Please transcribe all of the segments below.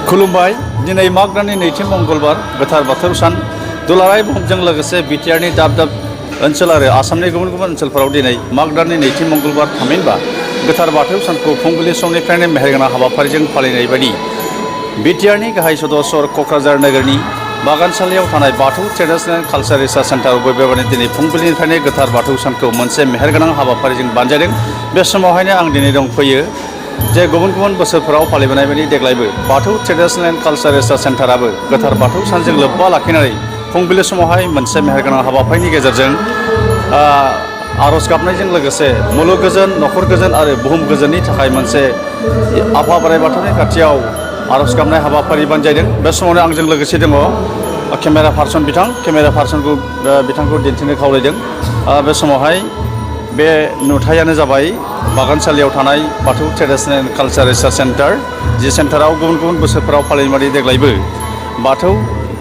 खुलुमबाय दिनै माग दाननि नैथि मंगलबार गोथार बाथौ सान दुलाराय बुहुमजों लोगोसे बिटिआरनि दाब दाब ओनसोल आरो आसामनि गुबुन गुबुन ओनसोलफोराव दिनै माग दाननि नैथि मंगलबार थामहिनबा गोथार बाथौ सानखौ फुंबिलि समनिफ्रायनो मेहेरगोनां हाबाफारिजों फालिनाय बायदि बिटिआरनि गाहाय सदर क'क्राझार नोगोरनि बागानसालियाव थानाय बाथौ ट्रेडिशनेल कालचार रिसार्च सेन्टारावबो बेबायदिनो दिनै फुंबिलिनिफ्रायनो गोथार बाथौ सानखौ मोनसे मेहेरगोनां हाबाफारिजों बानजायदों। बे समावहायनो आं दिनै दंफैयो जे गुबुन गुबुन बोसोरफोराव फालिबोनाय बायदि देग्लायबो बाथौ ट्रेडिशनेल कालचार रिसार्च सेन्टाराबो गोथार बाथौ सानजों लोब्बा लाखिनानै फुंबिलि समावहाय मोनसे मेहेरगोनां हाबाफारिनि गेजेरजों आर'ज गाबनायजों लोगोसे मुलुग गोजोन न'खर गोजोन आरो बुहुम गोजोननि थाखाय मोनसे आफा बोराइ बाथौनि खाथियाव आर'ज गाबनाय हाबाफारि बानजायदों। बे समावनो आंजों लोगोसे दङ केमेरा पार्सन केमेरा पार्सनखौ बिथांखौ दिन्थिनो खावलायदों। बे समावहाय बे नुथायानो जाबाय बागानसालियाव थानाय बाथौ ट्रेडिशनेल कालचार रिसार्च सेन्टार, जि सेन्टाराव गुबुन गुबुन बोसोरफोराव फालिनाय बायदि देग्लायबो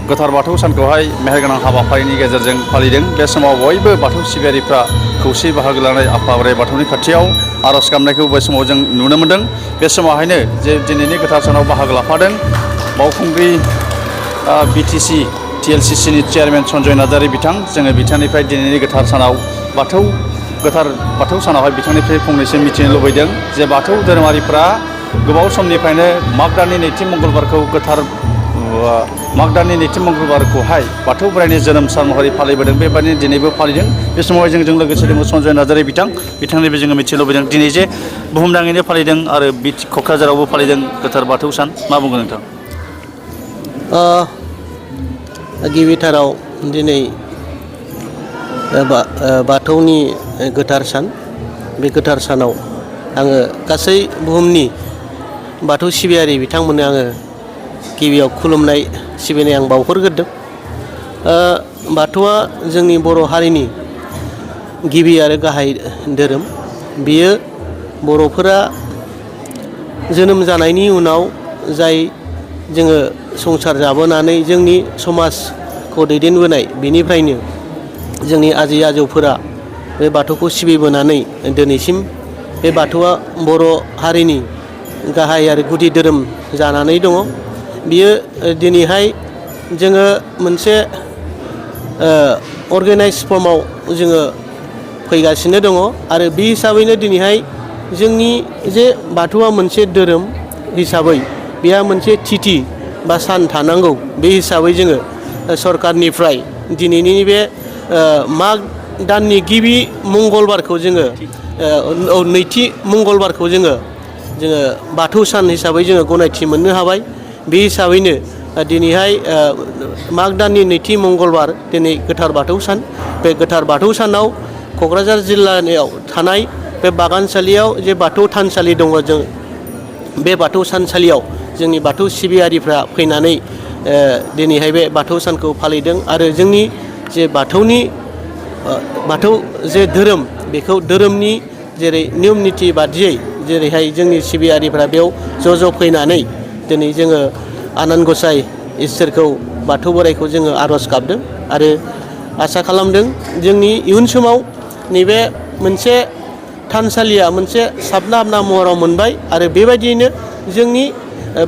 गोथार बाथौ सानखौहाय मेहेरगोनां हाबाफारिनि गेजेरजों फालिदों। बे समाव बयबो बाथौ सिबियारिफ्रा खौसे बाहागो लानाय आफा बोराइ बाथौनि खाथियाव आर'ज गाबनायखौ बे समाव जों नुनो मोन्दों। बे समावहायनो जे दिनैनि गोथार सानाव बाहागो लाफादों बावखुंग्रि बिटिसि TLCCनि चेयारमेन सन्जय नार्जारि बिथां। जोङो बिथांनिफ्राय दिनैनि गोथार सानाव गोथार बाथौ सानावहाय बिथांनिफ्राय फंनैसो मिथिनो लुबैदों जे बाथौ धोरोमारिफ्रा गोबाव समनिफ्रायनो माग दाननि नैथि मंगलबारखौहाय बाथौ बोराइनि जोनोम सान महरै फालिबोदों। बेबादिनो दिनैबो फालिदों। बे समावहाय जोंजों लोगोसे दङ सन्जय नार्जारि बिथांनिफ्राय जोङो मिथिनो लुबैदों दिनै जे बुहुमनाङैनो फालिदों आरो क'क्राझारावबो फालिदों गोथार बाथौ सान। मा बुंगोन नोंथां? गिबिथाराव दिनै बाथौनि गोथार सान, बे गोथार सानाव आङो गासै बुहुमनि बाथौ सिबियारि बिथांमोननो आङो गिबियाव खुलुमनाय सिबिनाय आं बावहरग्रोदों। बाथौआ जोंनि बर' हारिनि गिबि आरो गाहाय धोरोम। बियो बर'फोरा जोनोम जानायनि उनाव जाय जोङो संसार जाबोनानै जोंनि समाजखौ दैदेनबोनाय, बेनिफ्रायनो जोंनि आजै आजौफोरा बे बाथौखौ सिबिबोनानै दिनैसिम बे बाथौआ बर' हारिनि गाहाय आरो गुदि धोरोम जानानै दङ। बियो दिनैहाय जोङो मोनसे अर्गेनाइज फर्माव जोङो फैगासिनो दङ आरो बे हिसाबैनो दिनैहाय जोंनि जे बाथौआ मोनसे धोरोम हिसाबै बेहा मोनसे थिथि बा सान थानांगौ। बे हिसाबै जोङो सरकारनिफ्राय दिनैनि बे माग दाननि गिबि मंगलबारखौ जोङो नैथि मंगलबारखौ जोङो बाथौ सान हिसाबै जोङो गनायथि मोननो हाबाय। बे हिसाबैनो दिनैहाय माग दाननि नैथि मंगलबार दिनै गोथार बाथौ सान। बे गोथार बाथौ सानाव क'क्राझार जिल्लायाव थानाय बे बागानसालियाव जे बाथौ थानसालि दङ, जों बे बाथौ थानसालियाव जोंनि बाथौ सिबियारिफ्रा फैनानै दिनैहाय बे बाथौ सानखौ फालिदों आरो जोंनि जे बाथौ जे धोरोम, बेखौ धोरोमनि जेरै नियम निथि बादियै जेरैहाय जोंनि सिबियारिफ्रा बेयाव ज' फैनानै दिनै जोङो आनान गसाइ इसोरखौ बाथौ बोराइखौ जोङो आर'ज गाबदों आरो आसा खालामदों जोंनि इयुन समाव नैबे मोनसे थानसालिया मोनसे साबना हामना महराव मोनबाय आरो बेबायदियैनो जोंनि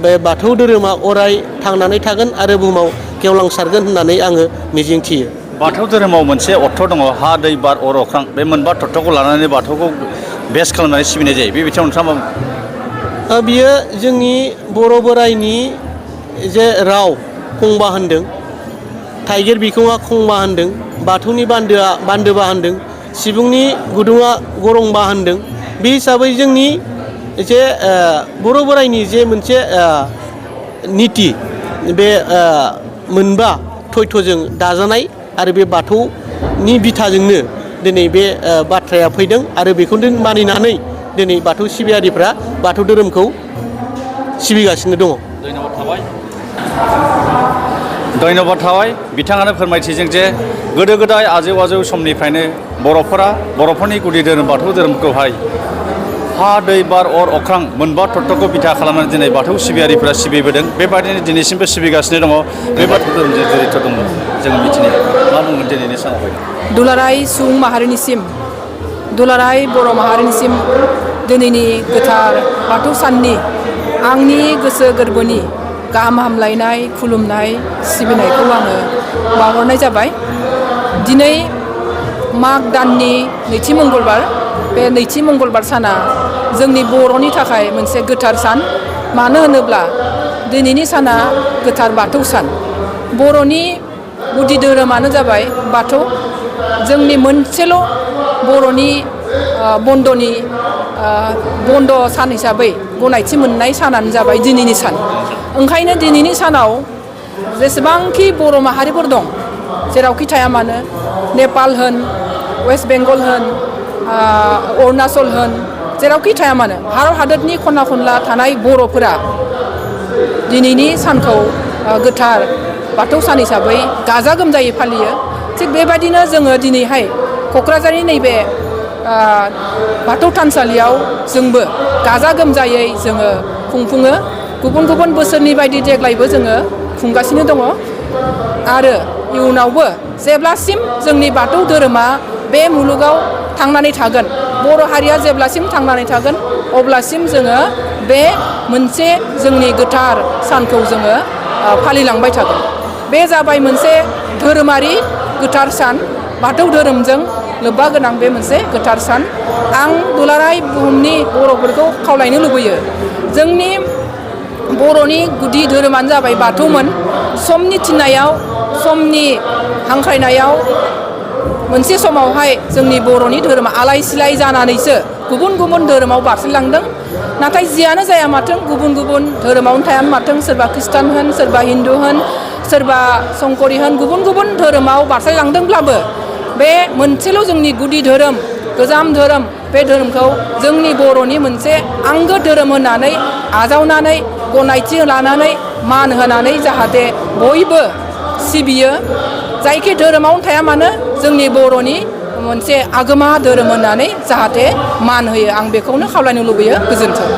बे बाथौ धोरोमा अराय थांनानै थागोन आरो बुहुमाव गेवलांसारगोन होननानै आङो मिजिंथियो। बाथौ धोरोमाव मोनसे अर्थ दङ, हा दै बार अर अख्रां। बे मोनबा तत्वखौ लानानै बाथौखौ बेस खालामनानै सिबिनाय जायो। बे बिथिङाव नोंथाङा बियो जोंनि बर' बोराइनि जे राव खंबा होनदों, थाइगिर बिखुङा खंबा होनदों, बाथौनि बान्दोबा होनदों, सिबुंनि गुदुङा गरंबा होनदों। बे हिसाबै जोंनि जे बर' बोराइनि जे मोनसे निति, बे मोनबा थयथ'जों दाजानाय आरो बे बाथौनि बिथाजोंनो दिनै बे बाथ्राया फैदों आरो बेखौनो मानिनानै दिनै बाथौ सिबियारिफ्रा बाथौ धोरोमखौ सिबिगासिनो दङ। धन्यबाद थाबाय। बिथाङानो फोरमायथिदों जे गोदो गोदाय आजौ समनिफ्रायनो बर'फोरनि गुदि धोरोम बाथौ धोरोमखौहाय हा दै बार अर अख्रां मोनबा तत्वखौ बिथा खालामनानै दिनै बाथौ सिबियारिफ्रा सिबिबोदों। बेबादिनो दिनैसिमबो सिबिगासिनो दङ। बे बाथौ धोरोमजों जड़ित दङ जों मिथिनाय। मा बुंगोन दिनैनि सानावहाय? दुलाराय सुबुं माहारिनिसिम, दुलाराय बर' माहारिनिसिम दिनैनि गोथार बाथौ साननि आंनि गोसो गोरबोनि गाहाम हामलायनाय खुलुमनाय सिबिनायखौ आङो बावहरनाय जाबाय। दिनै माग दाननि नैथि मंगलबार, बे नैथि मंगलबार साना जोंनि बर'नि थाखाय मोनसे गोथार सान। मानो होनोब्ला दिनैनि साना गोथार बाथौ सान। बर'नि गुदि धोरोमानो जाबाय बाथौ। जोंनि मोनसेल' बर'नि बन्द' सान हिसाबै गनायथि मोननाय सानानो जाबाय दिनैनि सान। ओंखायनो दिनैनि सानाव जेसेबांखि बर' माहारिफोर दं, जेरावखि थाया मानो, नेपाल होन, वेस्ट बेंगल होन, अरुणाचल होन, जेरावखि थाया मानो भारत हादरनि खना खनला थानाय बर'फोरा दिनैनि सानखौ गोथार बाथौ सान हिसाबै गाजा गोमजायै फालियो। थिग बेबायदिनो जोङो दिनैहाय क'क्राझारनि नैबे बाथौ थानसालियाव जोंबो गाजा गोमजायै जोङो खुंफुङो। गुबुन गुबुन बोसोरनि बायदि देग्लायबो जोङो खुंगासिनो दङ आरो इयुनावबो जेब्लासिम जोंनि बाथौ धोरोमा बे मुलुगाव थांनानै थागोन, बर' हारिया जेब्लासिम थांनानै थागोन, अब्लासिम जोङो बे मोनसे जोंनि गोथार सानखौ जोङो फालिलांबाय थागोन। बे जाबाय मोनसे धोरोमारि गोथार सान, बाथौ धोरोमजों लोब्बा गोनां बे मोनसे गोथार सान। आं दुलाराय बुहुमनि बर'फोरखौ खावलायनो लुबैयो, जोंनि बर'नि गुदि धोरोमानो जाबाय बाथौमोन। समनि थिननायाव, समनि हांख्रायनायाव मोनसे समावहाय जोंनि बर'नि धोरोमा आलाय सिलाय जानानैसो गुबुन गुबुन धोरोमाव बारस्लायलांदों। नाथाय जियानो जाया माथों, गुबुन गुबुन धोरोमावनो थाया माथों, सोरबा खृष्टान होन, सोरबा हिन्दु होन, सोरबा संकरि होन, गुबुन गुबुन धोरोमाव बारस्लायलांदोंब्लाबो बे मोनसेल' जोंनि गुदि धोरोम, गोजाम धोरोम, बे धोरोमखौ जोंनि बर'नि मोनसे आंगो धोरोम होननानै आजावनानै गनायथि लानानै मान होनानै जाहाथे बयबो सिबियो। जायखि धोरोमावनो थाया मानो जोंनि बर'नि मोनसे आगोमा धोरोम होननानै जाहाथे मान होयो। आं बेखौनो खावलायनो लुबैयो। गोजोन्थों।